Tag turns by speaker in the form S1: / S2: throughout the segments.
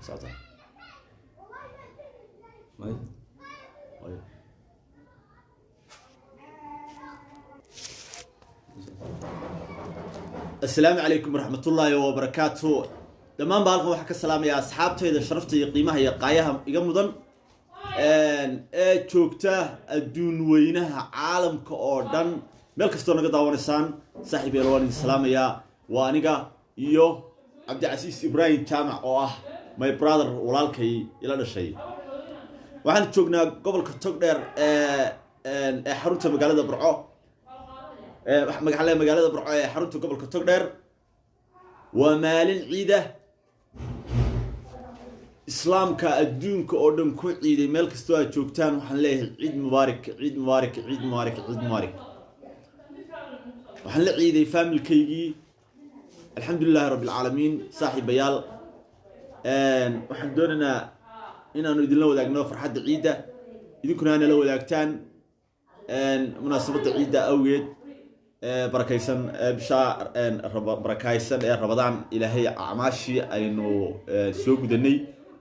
S1: Socotaa.
S2: May.
S1: Waayo. Asalaamu calaykum waraxmatullaahi wabarakaatu. Dhammaan ba halkan waxaa ka salaamaya asxaabtayda sharafta iyo qiimaha iyo qaayaha iga mudan ee joogta adduun weynaha caalamka oo dhan, meel kastoo naga daawanaysaan. Saaxiib yeel, waan idin salaamayaa. Waa aniga iyo Cabdicasiis Ibraahim Jaamac oo ah my brother, walaalkay ila dhashay. Waxaan joognaa gobolka Togdheer ee xarunta magaalada Burco, magaxle magaalada Burco ee xarunta gobolka Togdheer. Waa maalin ciida, islaamka adduunka oo dhan ku ciiday. Meel kastoo aad joogtaan waxaan leeyahay ciid mubaarak, ciid mubaarak, ciid mubaarak, ciid mubaarak. Waxaan la ciiday faamilkaygii, alxamdu lilaahi rabbi alcaalamiin. Saaxiibayaal, waxaan doonaynaa inaanu idinla wadaagno farxadda ciidda, idinkuna nala wadaagtaan munaasabadda ciidda awgeed barakaysan, bisha barakaysan ee Rabadaan. Ilaahay acmaashii aynu soo gudanay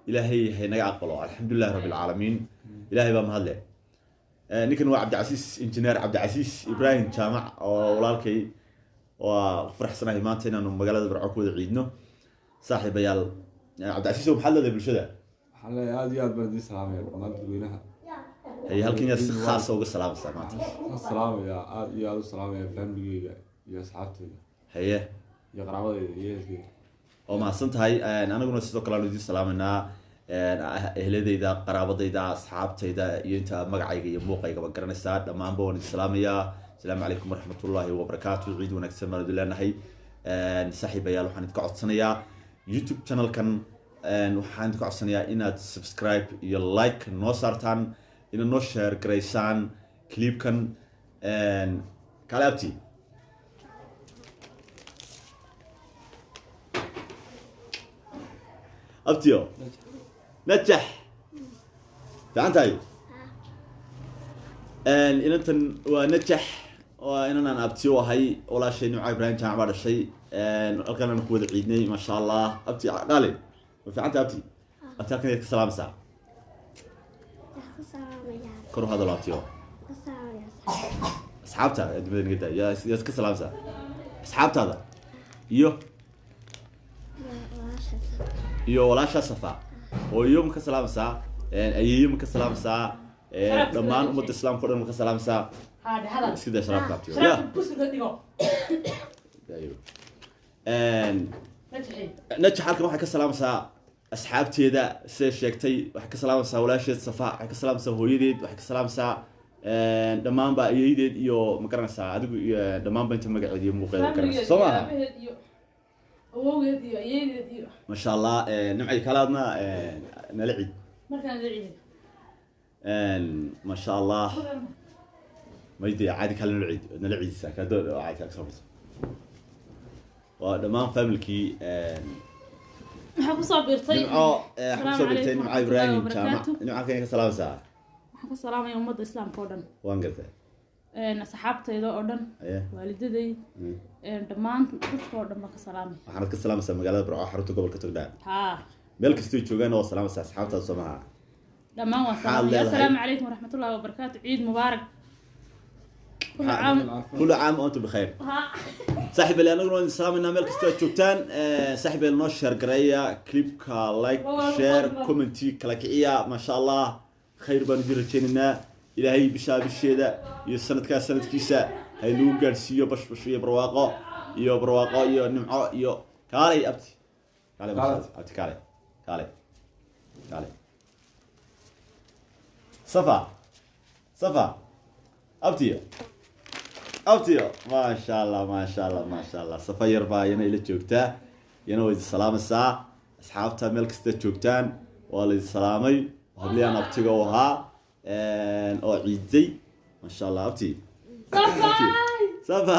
S1: Ilaahay haynaga aqbalo. Alxamdulilahi rabbi alcaalamiin, Ilaahay baa mahadle. Ninkan waa Cabdicasiis, injineer Cabdicasiis Ibraahim Jaamac oo walaalkay. Waa faraxsanahay maanta inaanu magaalada Barco ku wada ciidno. Saaxiibayaal, Cabdicasiis, maxaad leedahay bulshada?
S2: Waxaan leeyahay aad iyo aad baan idiin salaamaya dhammaan dadweynaha.
S1: Haye, halkan yaad si khaasa uga salaamaysaa maanta?
S2: Waxaan salaamayaa, aad iyo aad u salaamaya faamiligeyga iyo asxaabteyda iyo qaraabadeyda iyo ehelkeyga.
S1: Oo mahadsan tahay. Anaguna sidoo kale aanu idiin salaamanaa, ehladeyda, qaraabadayda, asxaabtayda iyo inta magacayga iyo muuqaygaba garanaysaa. Dhammaanba waan idin salaamayaa. Asalaamu calaykum waraxmatullaahi wabarakaatu. Ciid wanaagsan baan idin leenahay. Saaxiibayaal, waxaan idinka codsanayaa YouTube channelkan, waxaan idinka codsanayaa inaad subscribe iyo like noo saartaan, inaad noo share garaysaan clipkan. Kale abti, abtiyo najax, fiican tahay. Inantan waa Najax, waa inanaan abtiyo ahay. Walaashay Nimca Ibraahim Jaamac baa dhashay. Halkan aan ku wada ciidnay, maasha Allah. Abti qaali, ma fiican tahay abti? Abti, halkan yaad ka salaamaysaa?
S3: Waxaan ku salaamayaa.
S1: Kor u hadalo, abtiyo.
S3: Ku salaamayaa
S1: asxaabta adduunyada naga daa. Yaad ka salaamaysaa asxaabtaada iyo
S3: walaashaas.
S1: Iyo walaashaa Safa. Hooyo ma ka salaamaysaa? Ayeeyo ma ka salaamaysaa? Dhammaan ummadda islaamka o dhan ma ka salaamaysaa?
S4: Haadhe hadal.
S1: Iska daa sharaabka, abtiyo. Ya.
S4: Sharaabka busurka dhigo.
S1: Ayo.
S4: Najixi.
S1: Najax halkan waxay ka salaamaysaa asxaabteeda siday sheegtay, waxay ka salaamaysaa walaasheed Safa, waxay ka salaamaysaa hooyadeed, waxay ka salaamaysaa dhammaanba ayeeyadeed iyo ma garanaysaa adigu iyo dhammaanba inta magaceed iyo muuqeeda garanaysa, soo maaha?
S4: Aabaheed iyo awowgeed iyo ayeedeed iyo
S1: Maasha Allah. Nimcay kalaadna nala ciid.
S4: Markaan la ciidin.
S1: Maasha Allah. Mayde caadi kale nala ciid, nala ciidisa kaadoo caadi kale kasoo fursa. Waa dhammaan familkii.
S4: Maxaa kusoo biirtay?
S1: Nimco waxaa kusoo biirtay
S4: Asalaamu
S1: Nimca
S4: calaykum
S1: Ibraahim
S4: waraxmatullaahi
S1: Jaamac.
S4: wabarakaatu.
S1: Nimca, halkan ka salaamaysaa?
S4: Waxaan ka salaamaya ummadda islaamka oo dhan,
S1: Waan gartay.
S4: Asxaabtayda oo dhan, waalidaday, dhammaan dadka oo dhan baan ka salaamaya.
S1: Waxaanad ka salaamaysaa magaalada Burco, xarunta gobolka Togdheer.
S4: Haa.
S1: Meel kastoo joogaan waa salaamaysaa asxaabtaada, soo maha?
S4: Dhammaan waan
S1: Maxaad
S4: salaamaya.
S1: leedahay?
S4: Assalaamu calaykum waraxmatullaahi wabarakaatu. Ciid mubaarak, kullu caam.
S1: Kullu caam wa antum bikhayr.
S4: Haa.
S1: Saaxiib ali, anaguna waan idin salaamaynaa meel kastoo aad joogtaan. Saaxiib ali, noo share gareeya clipka, like, share, comment, kala kiciya. Maasha Allah, khayr baan idin rajaynaynaa. Ilaahay bishaa bisheeda iyo sanadkaa sanadkiisa haynagu gaadhsiiyo bashbash iyo barwaaqo iyo barwaaqo iyo nimco iyo kaalay abti, kaalay. Masha Allah. Abti kaalay, kaalay, kaalay. Safa, Safa, abtiyo, abtiyo. Maasha Allah, maasha Allah, maasha Allah. Safa yar baa iyana ila joogtaa, iyana waa idin salaamaysaa. Asxaabta meel kasta joogtaan waa la idin salaamay. Habliyaan abtiga u ahaa oo ciiday. Maasha Allah, abti.
S4: Safa.
S1: Safa.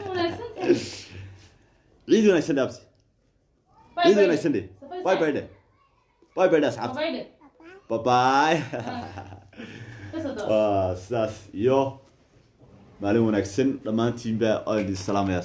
S4: Wanaagsan tahay.
S1: Ciid wanaagsan dhe, abti.
S4: Bye
S1: Ciid
S4: bye.
S1: wanaagsan dhe. Bye bye dhe, bye bye dhe asxaabta.
S4: Bye bye.
S1: Bye bye.
S4: Bas hadda.
S1: Waa sidaas iyo maalin wanaagsan dhammaantiinba, waan idin salaamaya.